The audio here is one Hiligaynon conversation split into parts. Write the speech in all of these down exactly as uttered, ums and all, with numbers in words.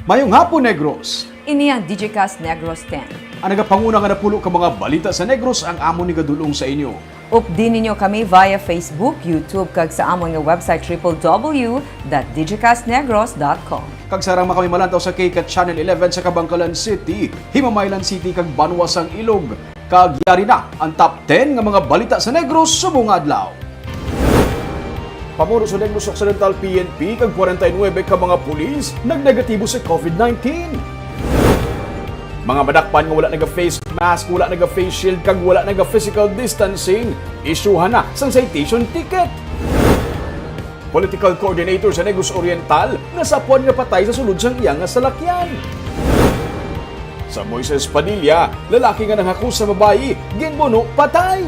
Mayong hapon, Negros! Ini ang Digicast Negros ten. Ang nagapanguna nga napulo ka mga balita sa Negros ang amon igadul-ong sa inyo. Updi ninyo kami via Facebook, YouTube, kag sa amon nga website, triple W dot digicast negros dot com. Kag sarang man kami malantaw sa K cat Channel eleven sa Kabankalan City, Himamaylan City, kag Banwa sang Ilog. Kag yari na ang top ten nga mga balita sa Negros subong nga adlaw. Pamuno sa Negros Occidental P N P kag kwarenta y nuebe ka mga pulis nagnegatibo sa COVID nineteen. Mga madakpan nga wala naga-face mask, wala naga-face shield, kag wala naga-physical distancing, isyuhan na sang citation ticket. Political coordinator sa Negros Oriental nasapwan nga patay sa sulod sang iya nga salakyan. Sa Moises Padilla, lalaki nga nanghakos sa babayi, ginbuno patay.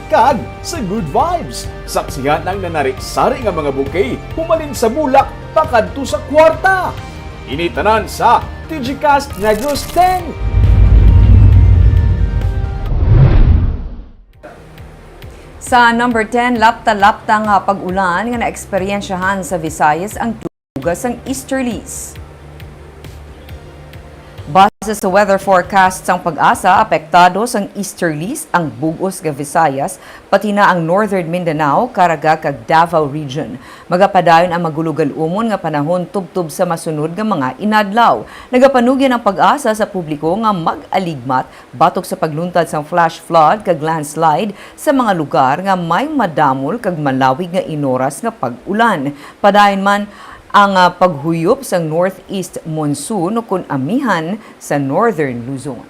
Kag sa Good Vibes, saksihan ang nanari-sari nga mga bouquet humalin sa bulak pakadto sa kwarta. Ini tanan sa Digicast Negros ten. Sa number ten, lapta-lapta nga pag-ulan nga naeksperyensyahan sa Visayas ang duga sang easterlies. Base sa weather forecast sang PAGASA, apektado sang easterlies ang bug-os nga Visayas, pati na ang Northern Mindanao, Caraga, kag Davao Region. Magapadayon ang magulogalumon nga panahon tubtob sa masunod nga mga inadlaw. Nagapanugyan ang PAGASA sa publiko nga mag-aligmat batok sa pagluntad sang flash flood kag landslide sa mga lugar nga may madamol kag malawig nga inoras nga pag-ulan. Padayon man ang, ah, paghuyop sang northeast monsoon ukon amihan sa Northern Luzon.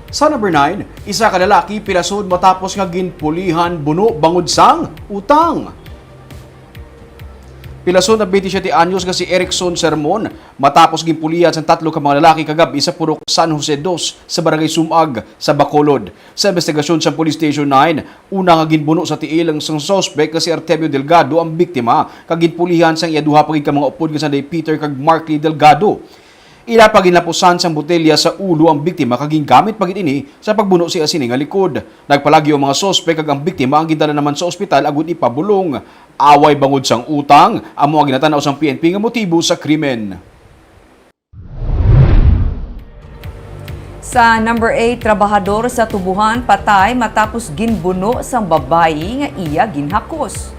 Sa number nine, isa ka lalaki pilason matapos nga ginpulihan buno bangod sang utang. Pilason ang twenty-siyete anyos nga si Erickson Sermon matapos ginpulihan sang tatlo ka mga lalaki kagab-i sa Purok San Jose dos sa Barangay Sumag sa Bacolod. Sa investigasyon sa Police Station nine, una nga ginbuno sa tiil ang sang suspek nga si Artemio Delgado ang biktima, kag ginpulihan sang iya duha pa gid ka mga upod nga sanday Peter kag Markley Delgado. Ila pa ginlapusan sang botelya sa ulo ang biktima kag gingamit pa gid ini sa pagbuno sa iya sini nga likod. Nagpalagyo ang mga suspek kag ang biktima ang gindala naman sa ospital agud ipabulong. Away bangod sang utang amo ang ginatanaw sang P N P nga motibo sa krimen. Sa number eight, trabahador sa tubohan patay matapos ginbuno sang babayi nga iya ginhakos.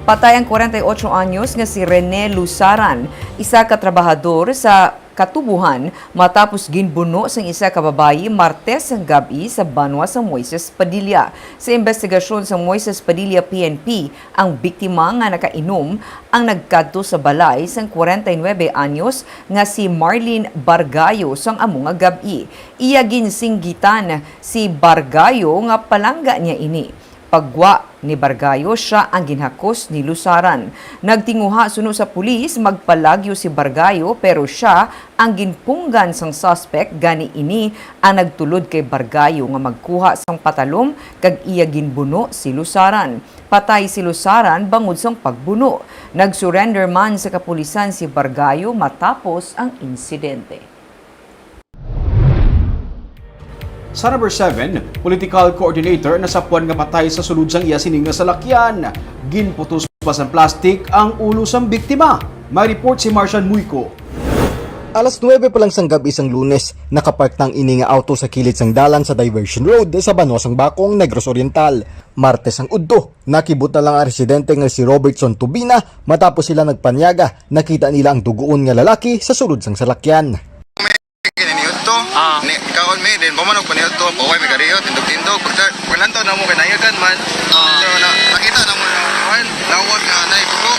Patay ang kwarenta y ocho anyos nga si Rene Lusaran, isa ka trabahador sa katubohan, matapos ginbuno sang isa ka babayi Martes sang gab-i sa banwa sa Moises Padilla. Sa investigasyon sa Moises Padilla P N P, ang biktima nga nakainom ang nagkadto sa balay sang kwarenta y nuebe anyos nga si Marlene Bargayo sang amo nga gab-i. Iya ginsinggitan si Bargayo nga palangga niya ini. Paggwa ni Bargayo, sia ang ginhakos ni Lusaran. Nagtinguha suno sa pulis, magpalagyo si Bargayo, pero sia ang ginpunggan sang suspek, gani ini ang nagtulod kay Bargayo nga magkuha sang patalom kag iya ginbuno si Lusaran. Patay si Lusaran bangod sang pagbuno. Nag-surrender man sa kapulisan si Bargayo matapos ang insidente. Sa number seven, political coordinator nasapwan nga patay sa sulod sang iya sini nga salakyan. Ginputos pa sang plastik ang ulo sang biktima. May report si Marcian Muyco. Alas nuebe pa lang sang gab-i sang Lunes, nakapark na ang ini nga auto sa kilid sang dalan sa Diversion Road sa banwa sang Bacong, Negros Oriental. Martes ang udto, nakibot na lang ang residente nga si Robertson Tubina matapos sila nagpanyaga, nakita nila ang dugoon nga lalaki sa sulod sang salakyan. Kinaniudto. Ah. Ni, kaon mi, din, bumanog pa niudto, paway mi kariyo, tindog-tindog. Pagka, paglantaw na mo, kay nayagan man. Ah. So, na, nakita na mo na, kuwan, lawas nga, nay, buko.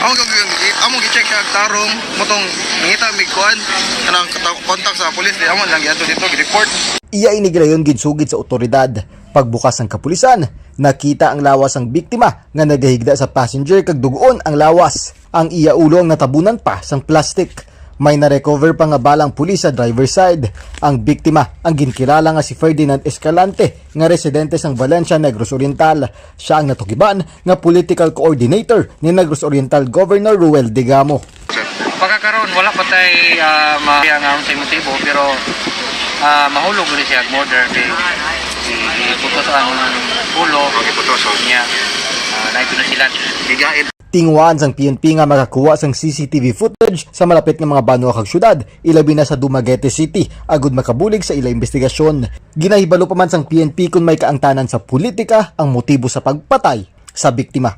Amo, amo, amo, gi-check siya, tarong, mutong, nangita, mig kuwan, kanang kata-, kontak sa pulis, di, amo, lang, yato dito, report. Iya ini gilayon ginsugid sa otoridad. Pagbukas sang kapulisan, nakita ang lawas sang biktima nga nagahigda sa passenger kag dugoon ang lawas. Ang iya ulo ang natabunan pa sang plastic. May na-recover pa nga bala ang pulis sa driver's side. Ang biktima, ang ginkilala nga si Ferdinand Escalante, nga residente sang Valencia, Negros Oriental. Sia ang natugiban nga political coordinator ni Negros Oriental Governor Roel Degamo. Pagkakaron, wala pa tay, ah, ma-, ang, ang motibo, pero, ah, mahulog ni siya, murder, di, di, di putos ang ulo. Ang iputos, oh. Niya. Ah, na ito na sila. Bigain. Tinguhaan sang P N P nga makakuha sang C C T V footage sa malapit nga mga banwa kag syudad, ilabi na sa Dumaguete City, agud makabulig sa ila investigasyon. Ginahibalo pa man sang P N P kon may kaangtanan sa politika ang motibo sa pagpatay sa biktima.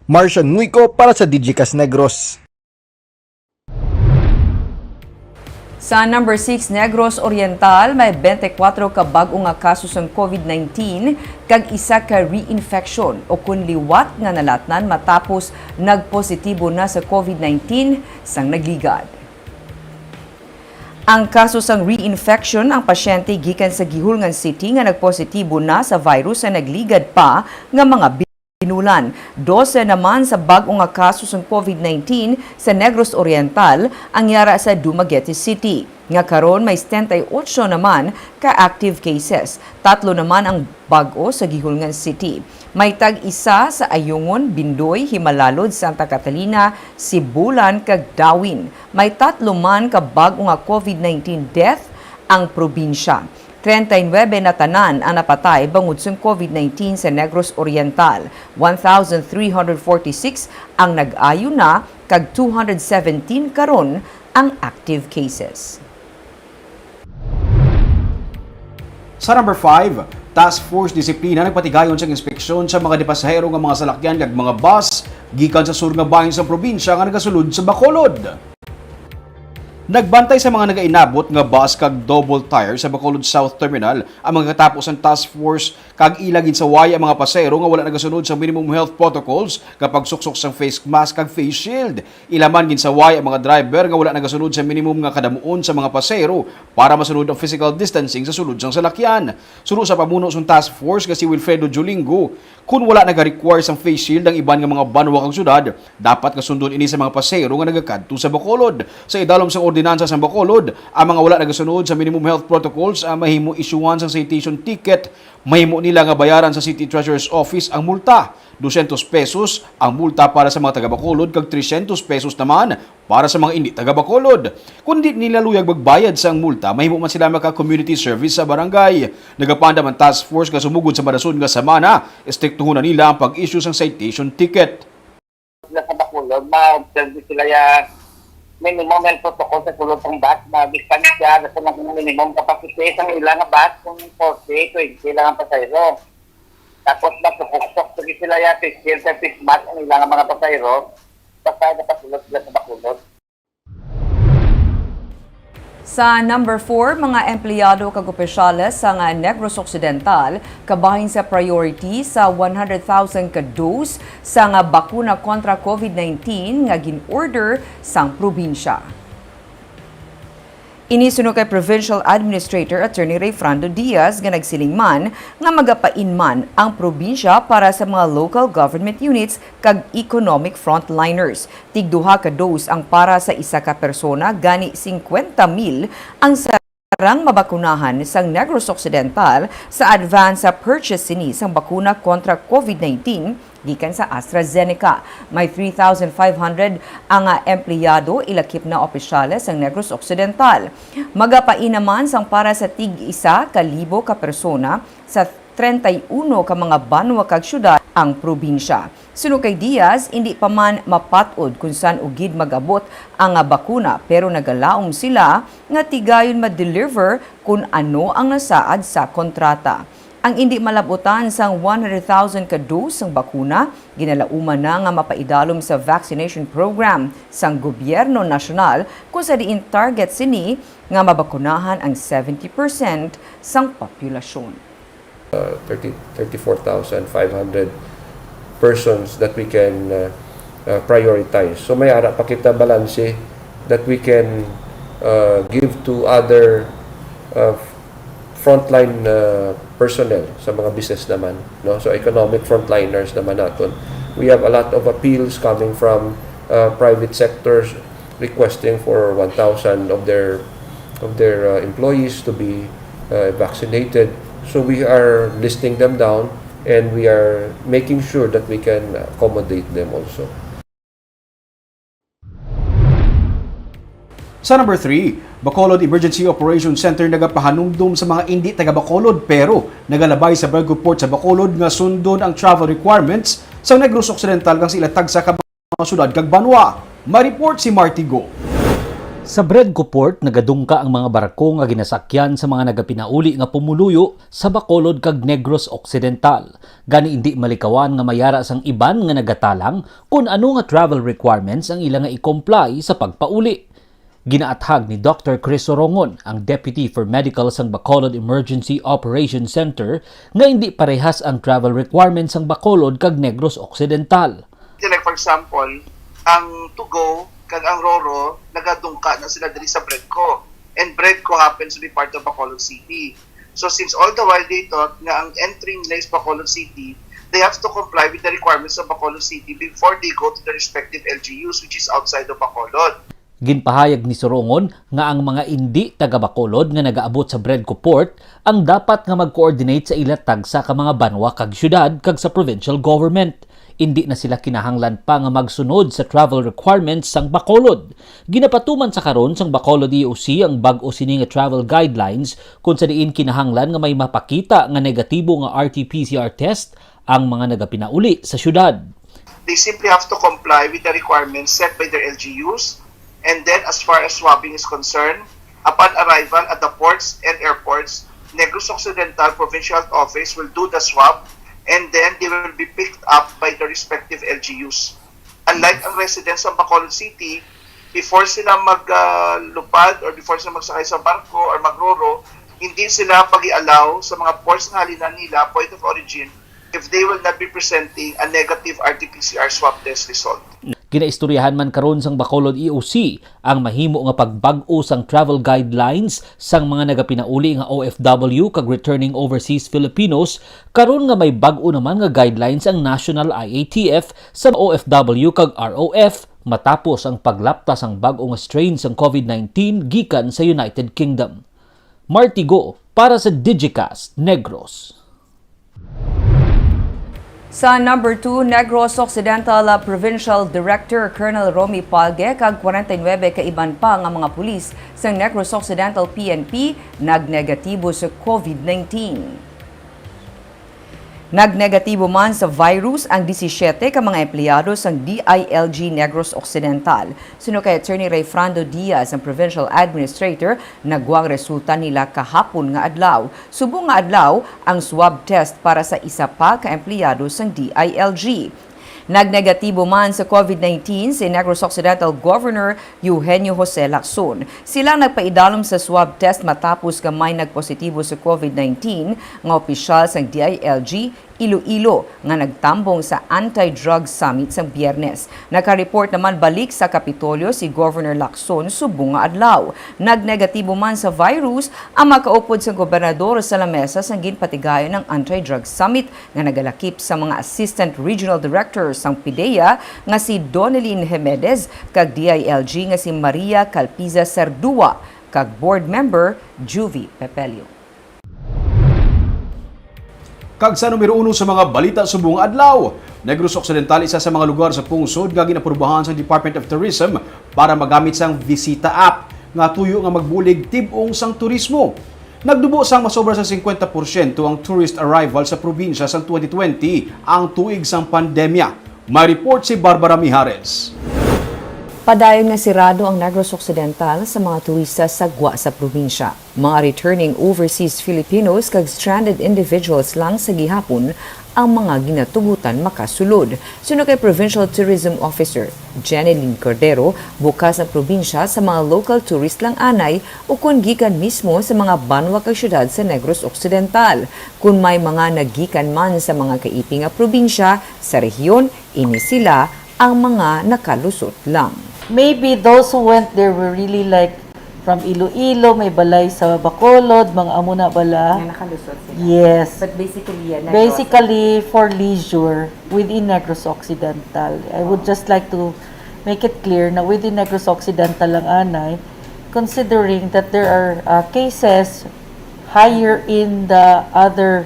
Marcian Nguico para sa Digicast Negros. Sa number six, Negros Oriental, may twenty-four ka bag-o nga kaso sang COVID nineteen kag isa ka reinfection o kon liwat nga nalatnan matapos nagpositibo na sa COVID nineteen sang nagligad. Ang kaso sang reinfection ang pasyente gikan sa Guihulngan City nga nagpositibo na sa virus sa nagligad pa nga mga binulan. Dose naman sa bag-o nga kaso sang COVID nineteen sa Negros Oriental ang yara sa Dumaguete City, nga karon may setenta y ocho naman ka active cases. Tatlo naman ang bag-o sa Guihulngan City. May tag-isa sa Ayungon, Bindoy, Himalalod, Santa Catalina, Sibulan, kag Dawin. May tatlo man ka bag-o nga COVID nineteen death ang probinsya. Treinta y nuebe na tanan ang napatay bangod sang COVID nineteen sa Negros Oriental. One thousand three hundred forty-six ang nag-ayo na, kag two hundred seventeen karon ang active cases. Sa number five, Task Force Disiplina nagpatigayon sang inspeksyon sa mga dipasahero nga mga salakyan kag mga bus gikan sa sur nga bahin sa probinsya nga nagasulod sa Bacolod. Nagbantay sa mga nagainabot nga bus kag double tire sa Bacolod South Terminal ang mga katapo sang task force, kag ila ginsaway ang mga pasahero nga wala nagasunod sa minimum health protocols nga pagsuksok sang face mask kag face shield. Ila man ginsaway ang mga driver nga wala nagasunod sa minimum nga kadamuon sa mga pasahero para masunod ang physical distancing sa sulod sang salakyan. Suno sa pamuno sang task force nga si Wilfredo Julingo, kon wala nagarequire sang face shield ang iban nga mga banwa kag syudad, dapat nga sundon ini sa mga pasahero nga nagakadto sa Bacolod. Sa idalom sang ordinansa sang Bacolod, ang mga wala nagasunod sa minimum health protocols ang mahimo isyuhan sang citation ticket. Mahimo nila nga bayaran sa City Treasurer's Office ang multa. Dosyentos pesos ang multa para sa mga taga-Bacolod kag tresyentos pesos naman para sa mga indi taga-Bacolod. Kon di nila luyag magbayad sang multa, mahimo man sila maka-community service sa barangay. Nagapanda man task force nga sumugod sa madason nga samana, estriktuhon na nila ang pag-issue sang citation ticket. Sila sa Bacolod, ma-observe sila ya minimum health protocol sa sulod sang bus, na distansya, sa mga minimum capacity sang ila nga bus, kung forty, twenty lang ang pasahero. Tapos masukuksok lagi sila ya, fifteen sa face mask ang ila nga mga pasahero, basta nakasulod sila sa Bacolod. Sa number four, mga empleyado kag opisyales sa nga Negros Occidental kabahin sa priority sa one hundred thousand ka dose sa nga bakuna kontra COVID nineteen nga gin-order sang probinsya. Ini suno kay Provincial Administrator Attorney Rayfrando Diaz nga nagsiling man nga magapain man ang probinsya para sa mga local government units kag economic frontliners. Tigduha ka dose ang para sa isa ka persona, gani singkwenta mil ang sarang mabakunahan sang Negros Occidental sa advance sa purchase sini sang bakuna kontra COVID nineteen gikan sa AstraZeneca. May three thousand five hundred ang, ah, empleyado, ilakip na opisyales sang Negros Occidental. Magapain naman sang para sa tig-isa ka libo ka persona sa treinta y uno ka mga banwa kag syudad ang probinsya. Suno kay Diaz, indi pa man mapat-od kon san-o gid mag-abot ang, ah, bakuna, pero nagalaom sila nga tigayon ma-deliver kon ano ang nasaad sa kontrata. Ang indi malab-utan sang one hundred thousand ka dose sang bakuna ginalauman na nga mapaidalom sa vaccination program sang gobyerno nasyonal, kung sa diin target sini nga mabakunahan ang seventy percent sang populasyon. uh, thirty, thirty-four thousand five hundred persons that we can uh, uh, prioritize. So may ara pa kita balanse that we can uh, give to other uh, frontline uh, personnel sa mga business naman, no? So economic frontliners naman naton. We have a lot of appeals coming from uh, private sectors requesting for one thousand of their of their uh, employees to be uh, vaccinated. So we are listing them down and we are making sure that we can accommodate them also. Sa number three, Bacolod Emergency Operations Center nagapahanumdom sa mga indi taga Bacolod pero nagalabay sa Barco Port sa Bacolod nga sundon ang travel requirements sa Negros Occidental kag sa ila tagsa ka mga syudad kag banwa. May report si Marty Go. Sa Bredco Port, nagadungka ang mga barko nga ginasakyan sa mga nagapinauli nga pumuluyo sa Bacolod kag Negros Occidental. Gani, indi malikawan nga may ara sang iban nga nagatalang kon ano nga travel requirements ang ila nga i-comply sa pagpauli. Ginaathag ni Doctor Chris Sorongon, ang Deputy for Medical sang Bacolod Emergency Operations Center, nga indi parehas ang travel requirements sang Bacolod kag Negros Occidental. Like, for example, ang Tugo kag ang Roro nagadungka na sila diri sa Bredco. And Bredco happens to be part of Bacolod City. So, since all the while they thought nga ang entry nila is Bacolod City, they have to comply with the requirements of Bacolod City before they go to the respective L G Us, which is outside of Bacolod. Ginpahayag ni Sorongon nga ang mga indi taga Bacolod nga nagaabot sa Bredco Port ang dapat nga mag-coordinate sa ila tagsa ka mga banwa kag syudad kag sa provincial government. Indi na sila kinahanglan pa nga magsunod sa travel requirements sang Bacolod. Ginapatuman sa karon sang Bacolod E O C ang bag-o sini nga travel guidelines, kung sa diin kinahanglan nga may mapakita nga negatibo nga R T P C R test ang mga nagapinauli sa syudad. They simply have to comply with the requirements set by their L G Us, and then, as far as swabbing is concerned, upon arrival at the ports and airports, Negros Occidental Provincial Health Office will do the swab, and then they will be picked up by the respective L G Us. Unlike ang residents sa Bacolod City, before sila maglupad or before sila magsakay sa barko or magroro, hindi sila pag-i-allow sa mga ports nga halinan nila, point of origin, if they will not be presenting a negative R T P C R swab test result. Ginaistoryahan man karon sang Bacolod E O C ang mahimo nga pagbag-o sang travel guidelines sang mga nagapinauli nga O F W kag returning overseas Filipinos, karon nga may bag-o naman nga guidelines ang National I A T F sa O F W kag R O F matapos ang paglapta sang bag-o nga strain sang COVID nineteen gikan sa United Kingdom. Marty Go para sa Digicast Negros. Sa number two, Negros Occidental, ah, Provincial Director Colonel Romy Palge kag kwarenta y nuebe ka iban pa nga mga pulis sa Negros Occidental P N P nagnegatibo sa COVID nineteen. Nagnegatibo man sa virus ang disisiete ka mga empleyado sang D I L G Negros Occidental. Suno kay Attorney Rayfrando Diaz, ang Provincial Administrator, nagwa ang resulta nila kahapon nga adlaw. Subong nga adlaw ang swab test para sa isa pa ka empleyado sang D I L G. Nagnegatibo man sa COVID nineteen si Negros Occidental Governor Eugenio Jose Lacson. Sila nagpaidalom sa swab test matapos nga may nagpositibo sa COVID nineteen nga opisyal sang D I L G Iloilo nga nagtambong sa Anti-Drug Summit sang Biyernes. Nakareport naman balik sa Kapitolyo si Governor Lacson subong nga adlaw. Nagnegatibo man sa virus ang makaupod sang gobernador sa lamesa sang ginpatigayon ang Anti-Drug Summit nga nagalakip sa mga Assistant Regional Director sang PDEA nga si Donelyn Hemedez kag D I L G nga si Maria Calpiza Serdua kag Board Member Juvie Pepelio. Kag sa numero uno sa mga balita subong nga adlaw, Negros Occidental isa sa mga lugar sa pungsod nga ginaprubahan sa Department of Tourism para magamit sang Visita App nga tuyo nga magbulig tib-ong sang turismo. Nagdubo sang masobra sa singkwenta porsyento ang tourist arrival sa probinsya sang twenty twenty, ang tuig sang pandemya. May report si Barbara Mijares. Padayon nga sirado ang Negros Occidental sa mga turista sa gwa sa probinsya. Mga returning overseas Filipinos kag stranded individuals lang sa gihapon ang mga ginatugutan makasulod. Suno kay Provincial Tourism Officer Jenilyn Cordero, bukas ang probinsya sa mga local tourist lang anay ukon gikan mismo sa mga banwa kag syudad sa Negros Occidental. Kon may mga naggikan man sa mga kaipi nga probinsya sa rehiyon, ini sila ang mga nakalusot lang. Maybe those who went there were really, like, from Iloilo, may balay sa Bacolod, mga amo na bala. Nga nakalusot sila. Yes. But basically, yeah, Negros. Basically, for leisure within Negros Occidental. I would just like to make it clear na within Negros Occidental lang anay, considering that there are, uh, cases higher in the other,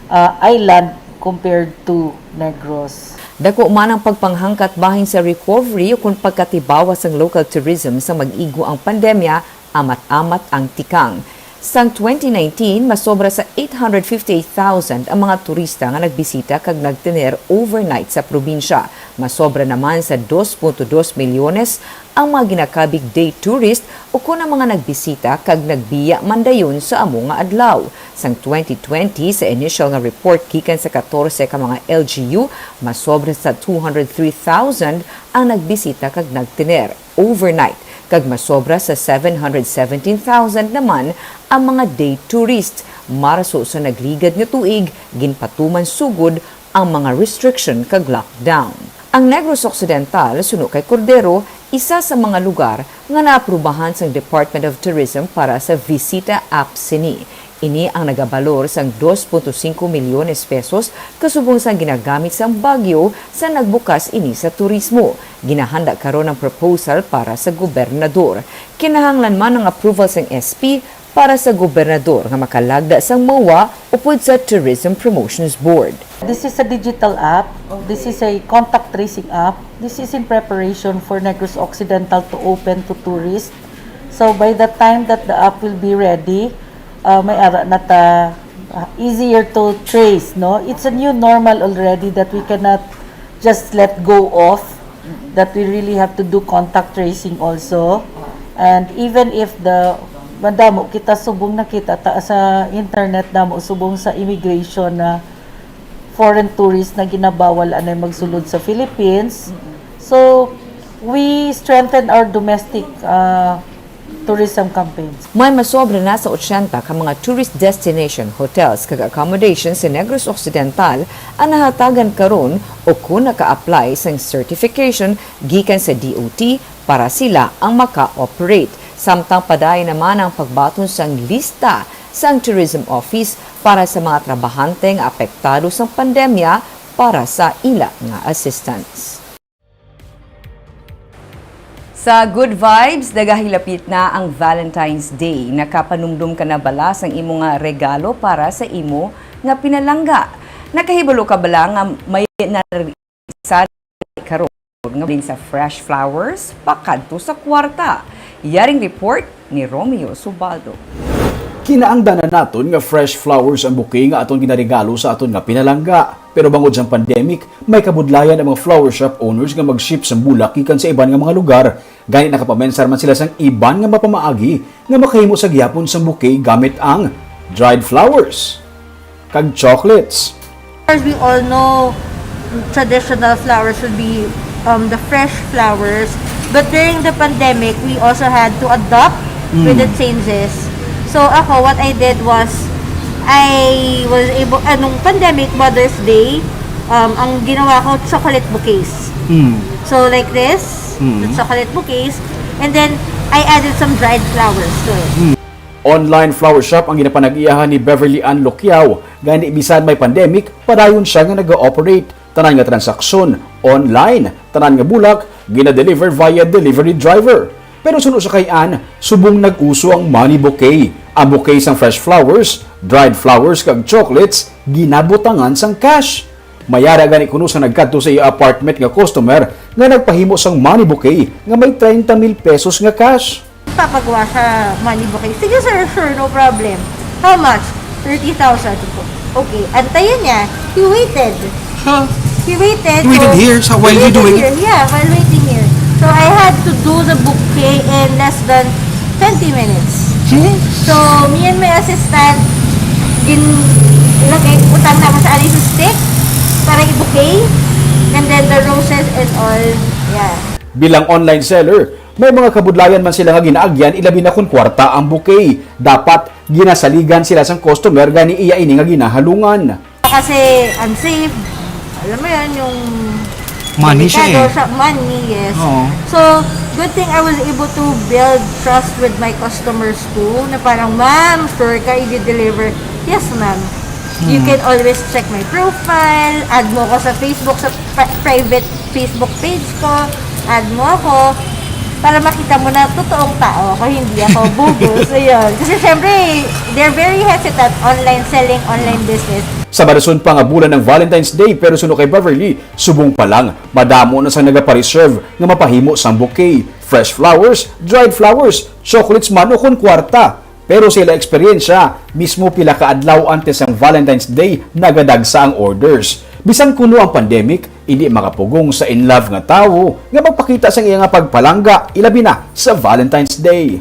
uh, island compared to Negros. Dako man ang pagpanghangkat bahin sa recovery ukon pagkatibawa sang local tourism sa mag-igo ang pandemya, amat-amat ang tikang. Sang twenty nineteen, masobra sa eight hundred fifty-eight thousand ang mga turista nga nagbisita kag nagtener overnight sa probinsya. Masobra naman sa dos punto dos milyones ang mga ginakabig day tourist o kon ang mga nagbisita kag nagbiya man dayon sa amo nga adlaw. Sang twenty twenty, sa initial nga report gikan sa katorse ka mga L G U, masobra sa two hundred three thousand ang nagbisita kag nagtener overnight, kag masobra sa seven hundred seventeen thousand naman ang mga day tourist. Marso sa nagligad nga tuig, ginpatuman sugod ang mga restriction kag lockdown. Ang Negros Occidental, suno kay Cordero, isa sa mga lugar nga naaprubahan sang Department of Tourism para sa Visita App sini. Ini ang nagabalor sang dos punto singko milyones pesos kasubong sang ginagamit sang Baguio sa nagbukas ini sa turismo. Ginahanda karon ang proposal para sa gobernador. Kinahanglan man ang approval sang S P para sa gobernador nga makalagda sang MOA upod sa Tourism Promotions Board. This is a digital app. This is a contact tracing app. This is in preparation for Negros Occidental to open to tourists. So by the time that the app will be ready, uh, may ara na ta, uh, easier to trace, no? It's a new normal already that we cannot just let go of, that we really have to do contact tracing also. And even if the, madamo kita subong nakita ta sa internet, damo subong sa immigration na foreign tourists na ginabawal anay magsulod sa Philippines. So, we strengthen our domestic, uh, tourism campaigns. May masobra na sa ochenta ka mga tourist destination, hotels, kag accommodation sa Negros Occidental ang nahatagan karon o kon naka-apply sang certification gikan sa D O T para sila ang maka-operate. Samtang padayon naman ang pagbaton sang lista sang Tourism Office para sa mga trabahante nga apektado sang pandemya para sa ila nga assistance. Sa Good Vibes, nagahilapit na ang Valentine's Day. Nakapanumdom ka na bala sang imo nga regalo para sa imo nga pinalangga? Nakahibalo ka bala nga may nari-, sa karon nga din sa fresh flowers pakadto sa kwarta? Yaring report ni Romeo Subaldo. Kinaangdanan naton nga fresh flowers ang bouquet nga aton ginaregalo sa aton nga pinalangga. Pero bangod sang pandemic, may kabudlayan ang mga flower shop owners nga mag-ship sang bulak gikan sa iban nga mga lugar. Gani nakapamensar man sila sang iban nga mapamaagi nga makahimo sa gihapon sang bouquet gamit ang dried flowers kag chocolates. As we all know, traditional flowers would be, um, the fresh flowers. But during the pandemic, we also had to adapt with the Mm. changes. So ako, what I did was, I was able, anong pandemic, Mother's Day, um, ang ginawa ko, chocolate bouquets. Mm. So like this, Mm. the chocolate bouquets, and then I added some dried flowers to it. Mm. Online flower shop ang ginapanag-iyahan ni Beverly Ann Loquiao, gani bisan may pandemic, padayon siya nga naga-operate. Tanan nga transaksyon, online, tanan nga bulak, gina-deliver via delivery driver. Pero suno sa kay Ann, subong nag-uso ang money bouquet. Ang bouquet sang fresh flowers, dried flowers, kag chocolates, ginabutangan sang cash. May ara gani kuno sa nagkadto sa iya apartment nga customer nga nagpahimo sang money bouquet nga may treinta mil pesos nga cash. Papagawa sa money bouquet. Sige, sir, sure, no problem. How much? Thirty thousand po. Okay, antayin niya. He waited. Huh? He waited. He waited So, here, so while he you waited doing it? here. Yeah, while waiting here. So I had to do the bouquet in less than twenty minutes. Hmm? So me and my assistant, gin-, lagay, utang naman sa alis stick para i-bouquet. And then the roses and all. Yeah. Bilang online seller, may mga kabudlayan man sila nga ginaagyan, ilabi na kon kwarta ang bouquet. Dapat ginasaligan sila sang customer, gani iya ini nga ginahalungan. Kasi unsafe. Alam mo yan, yung Money siya delikado eh. sa money, yes. Oo. So, good thing I was able to build trust with my customers too, na parang, "Ma'am, sure ka i-deliver?" "Yes, ma'am. You Hmm. can always check my profile, add mo ako sa Facebook, sa pri-, private Facebook page ko, add mo ako, para makita mo na totoong tao ako, hindi ako bogus." Ayun. Kasi syempre, they're very hesitant online selling, online business. Sa madason pa nga bulan ng Valentine's Day, pero suno kay Beverly, subong pa lang, madamo na sang nagapareserve nga mapahimo sang bouquet, fresh flowers, dried flowers, chocolates man o kon kwarta. Pero sa ila eksperyensya, mismo pila ka adlaw antes sang Valentine's Day, nagadagsa ang orders. Bisan kuno ang pandemic, indi makapugong sa in love nga tawo nga magpakita sang iya nga pagpalangga, ilabi na sa Valentine's Day.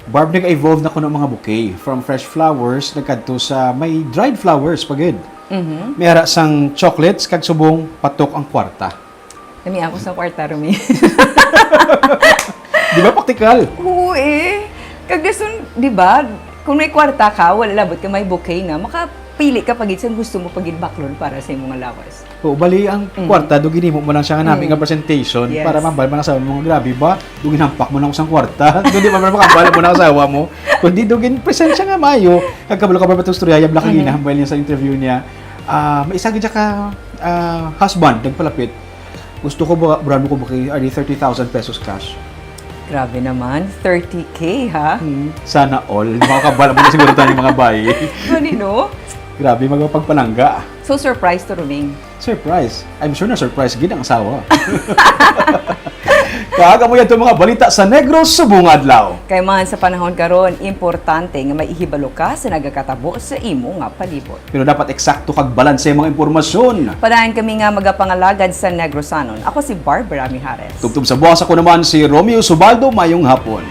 Barb, nag-evolve na kuno ang mga bouquet. From fresh flowers, nagkadto sa may dried flowers pa gid. Mhm. May ara sang chocolates kag subong patok ang kwarta. Nami ako sa kwarta, Rumi. Di ba praktikal? Oo eh. Kag dason, di ba, kung may kwarta ka, wala labot ka may bouquet na, makapili ka pa gid sang gusto mo pa gid baklon para sa imong lawas. Oo, bali ang Mhm. kwarta, do ginimo mo lang siya nga nami Mm. nga presentation Yes. para mambal man ang asawa mo nga, "Grabe ba? Do ginhampak mo lang sang kwarta." Kundi pa man makambal mo ng asawa mo. Kundi do gin presensya nga mayo. Kag kabalo ka ba itong istorya, yabla kagina, Mhm. hambal niya sa interview niya. Ah, may isa gid siya ka, ah, husband, nagpalapit. Gusto ko ba, brand ko ba kay, are thirty thousand pesos cash? Grabe naman, thirty K ha? Hmm, sana all. Makakabala mo na siguro tayo mga bayi. Gani, no? Grabe, magpagpalangga. So, surprise to Ruming. Surprise. I'm sure na surprise gid ang asawa. Kag amo yan to mga balita sa Negros subong adlaw. Kay man sa panahon karon, importante nga may ihibalo ka sa nagakatabo sa imo nga palibot. Pero dapat eksakto kag balanse ang mga impormasyon. Padayon kami nga magapangalagad sa Negrosanon. Ako si Barbara Mijares. Tubtob sa buwas, ako naman si Romeo Subaldo. Mayong hapon.